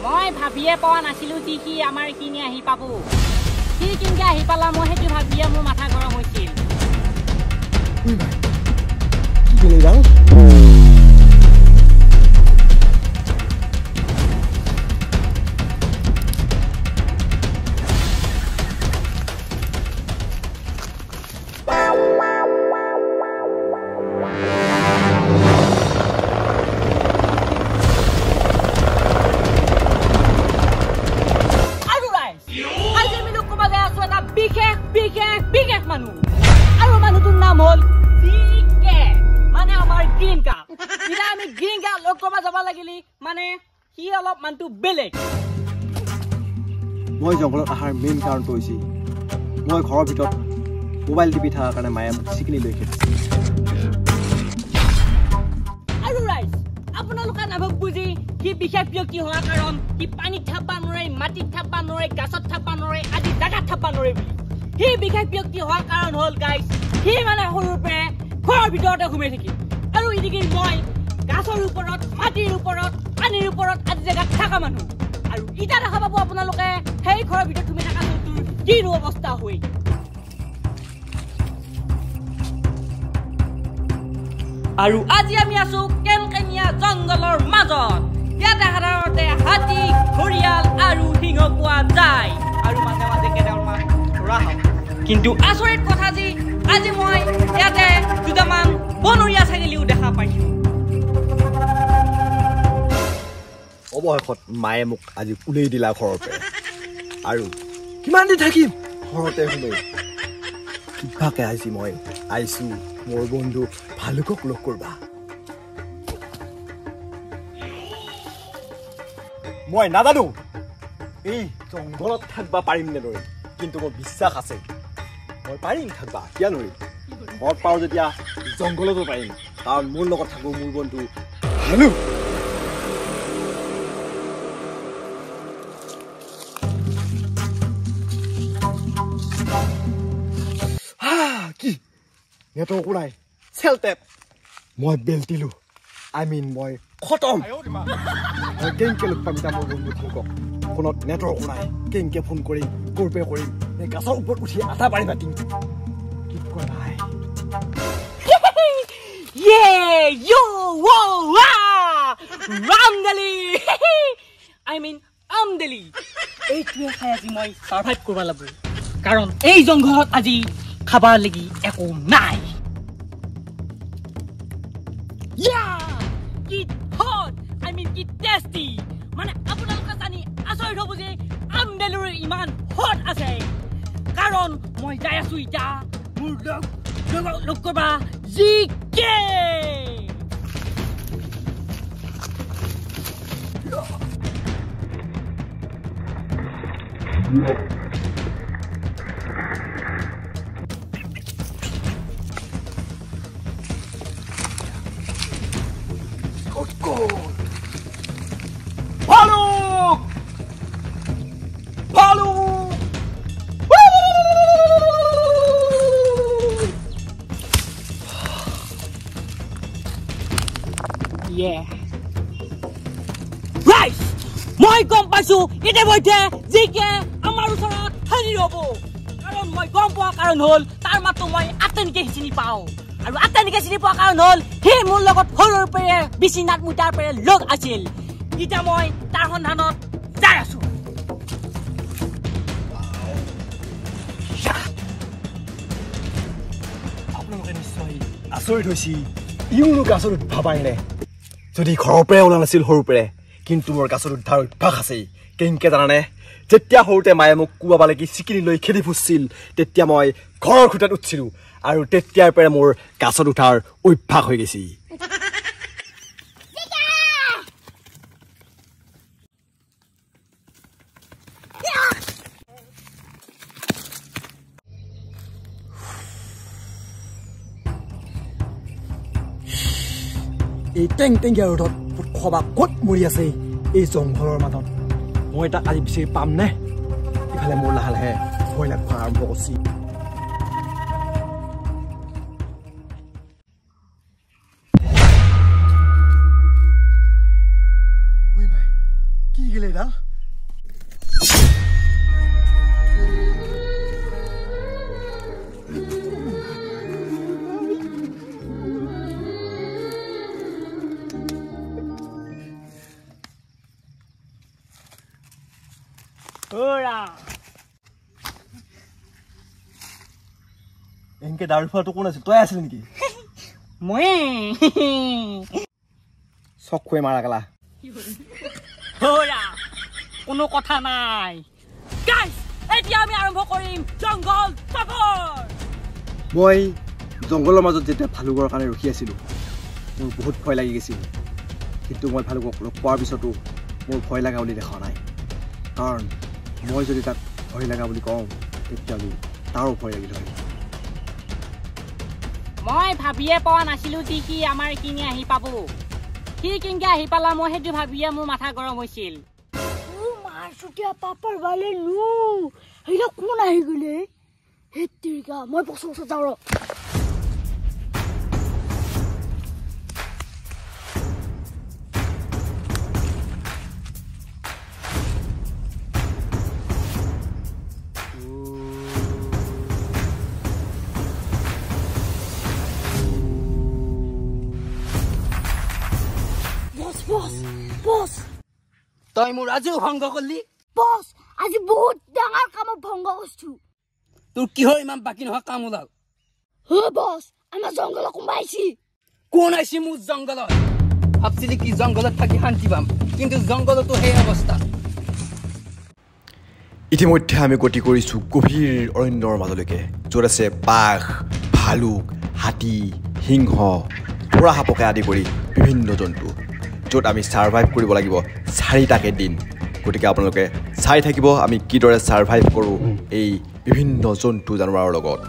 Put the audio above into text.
মই ভাবিয়ে পোৱা নাছিলোঁ যে সি আমাৰ এইখিনি আহি পাব। সি কেনেকৈ আহি পালা মই সেইটো ভাবিয়ে মোৰ মাথা গৰম হৈছিল। বিশেষ বিশেষ বিশেষ মানুহ, আৰু মানুহটোৰ নাম হ'ল জি কে, মানে আমাৰ গ্ৰীণ কা। এতিয়া আমি গ্ৰীণ কা লগ কৰিব যাব লাগিলি, মানে সি অলপ মানুহটো বেলেগ। মই জংঘলত অহাৰ মেইন কাৰণটো হৈছে মই ঘৰৰ ভিতৰত মোবাইল টিপি থকাৰ কাৰণে মায়ে মোক চিকিনি লৈ খেদিছে। আৰু ৰাইজ, আপোনালোকে নাভাব বুজি সি বিশেষ ব্যক্তি হোৱাৰ কাৰণ সি পানীত থাকবা নোৱাৰে, মাটিত থাকবা নোৱাৰে, গাছত থাকবা নোৱাৰে, আদি জাগাত থাকবা নোৱাৰে বুলি। সি বিশেষ ব্যক্তি হোৱাৰ কাৰণ হ'ল গাইজ, সি মানে সৰুৰ পৰাই ঘৰৰ ভিতৰতে সোমাই থাকিল, আৰু ইদিকি মই গাছৰ ওপৰত, মাটিৰ ওপৰত, পানীৰ ওপৰত আদি জেগাত থকা মানুহ। আৰু ইটা দেখা পাব আপোনালোকে সেই ঘৰৰ ভিতৰত সোমাই থকা মানুহটোৰ কিনো অৱস্থা হৈ। আৰু আজি আমি আছো কেনকেনীয়া জংঘলৰ মাজত। ইয়াতে সাধাৰণতে হাতী, ঘৰিয়াল আৰু সিংহ পোৱা যায়, আৰু মাজে মাজে কেইডালমান চোৰা হয়। কিন্তু আচৰিত কথা যে আজি মই ইয়াতে দুটামান বনৰীয়া ছাগলীও দেখা পাইছো। অৱশেষত মায়ে মোক আজি উলিয়াই দিলা ঘৰৰ পৰা। আৰু কিমান দিন থাকিম ঘৰতে সোমাই? কিবাকে আজি মই আহিছো মোৰ বন্ধু ভালুকক লগ কৰবা। মই নাজানো এই জংঘলত থাকবা পাৰিম নে নোৱাৰিম, কিন্তু মোৰ বিশ্বাস আছে মই পাৰিম থাকবা। কিয় নোৱাৰিম? ঘৰত পাৰোঁ যেতিয়া জংঘলতো পাৰিম, কাৰণ মোৰ লগত থাকো মোৰ বন্ধু ভালুক। কি নেটৱৰ্কো নাই, চেল টেপ। মই বেলটিলো, I mean মই খতম। মই কেনেকৈ লগ পাম এতিয়া মোৰ বন্ধু ভালুকক? ফোনত নেটৱৰ্কো নাই, কেনেকৈ ফোন কৰিম, ক'ৰ পৰা কৰিম? গাছৰ ওপৰত উঠি আটা পাৰি মাতিম কি কৰাই? আমদালি এইটোৱে খাই আজি মই ছাৰ্ভাইভ কৰিব লাগিব, কাৰণ এই জংঘলত আজি খাবাৰ লাগি একো নাই। কি হট, I mean কি টেষ্টি! মানে আপোনালোকে জানি আচৰিত হ'ব যে আমদালিৰ ইমান হট আছে, কাৰণ মই যাই আছো এতিয়া মোৰ লগ লগ কৰবা জি কে। ভালুক, ভালুক! ৰাইজ, মই গম পাইছো ইতিমধ্যে জি কে আমাৰ ওচৰত হাজিৰ হ'ব, কাৰণ মই গম পোৱা কাৰণ হ'ল তাৰ মাতটো মই আটাইকে চিনি পাওঁ, আৰু আটাইকে চিনি পোৱা কাৰণ হ'ল সি মোৰ লগত সৰুৰ পৰাই বিচনাত মুটাৰ পৰাই লগ আছিল। এতিয়া মই তাৰ সন্ধানত যাই আছো। আপোনালোকে নিশ্চয় আচৰিত হৈছে, ইউনো গাছত উঠবা পাৰিলে। যদি ঘৰৰ পৰাই ওলোৱা নাছিল সৰুৰ পৰাই, কিন্তু মোৰ গাছত উঠাৰ অভ্যাস আছে। কেনেকৈ জানানে? যেতিয়া সৰুতে মায়ে মোক কোবাব লাগি চিকিনি লৈ খেদি ফুৰিছিল, তেতিয়া মই ঘৰৰ খুঁটাত উঠিছিলোঁ, আৰু তেতিয়াৰ পৰাই মোৰ গাছত উঠাৰ অভ্যাস হৈ গৈছে। এই টেং টেংকীয়া ৰ'দত খবা ক'ত মৰি আছে এই জংঘলৰ মাজত? মই তাক আজি বিচাৰি পাম নে? ইফালে মোৰ লাহে লাহে ভয় লাগবা আৰম্ভ কৰিছে। কি গেলে এডাল? এনেকে দাড়ি ফোৱাটো কোন আছিল? তই আছিল নেকি? ময়ে। চকুৱে মাৰা গেলা। কোনো কথা নাই গাইস, এতিয়া আমি আৰম্ভ কৰিম জংঘল চাফৰ। মই জংঘলৰ মাজত যেতিয়া ভালুকৰ কাৰণে ৰখি আছিলোঁ, মোৰ বহুত ভয় লাগি গৈছিল। কিন্তু মই ভালুকক লগ পোৱাৰ পিছতো মোৰ ভয় লগা বুলি দেখা নাই, কাৰণ মই যদি তাক ভয় লগা বুলি কওঁ তেতিয়াহ'লে তাৰো ভয় লাগিল হয়। মই ভাবিয়ে পোৱা নাছিলোঁ যে সি আমাৰ এইখিনি আহি পাব। সি কেনেকৈ আহি পালা মই সেইটো ভাবিয়ে মোৰ মাথা গৰম হৈছিল। কোন আহি গ'লে? মই বছৰ বছৰ যাওঁ ৰ। তই মোৰ আজিও ভংগ কৰিলি। বছ, আজি বহুত ডাঙৰ কামত ভংগ কৰিছো। তোৰ কিহৰ ইমান বাকী নোহোৱা কাম ওলাল? বছ, আমাৰ জংঘলত কোনোবা আহিছি। কোন আহিছি মোৰ জংঘলত? ভাবছিলি কি জংঘলত থাকি শান্তি পাম, কিন্তু জংঘলতো সেই অৱস্থা। ইতিমধ্যে আমি গতি কৰিছোঁ গভীৰ অৰণ্যৰ মাজলৈকে, য'ত আছে বাঘ, ভালুক, হাতী, সিংহ, ঢোঁৰা সাপকে আদি কৰি বিভিন্ন জন্তু, য'ত আমি ছাৰ্ভাইভ কৰিব লাগিব 4টাকে দিন। গতিকে আপোনালোকে চাই থাকিব আমি কিদৰে ছাৰ্ভাইভ কৰোঁ এই বিভিন্ন জন্তু জানোৱাৰৰ লগত।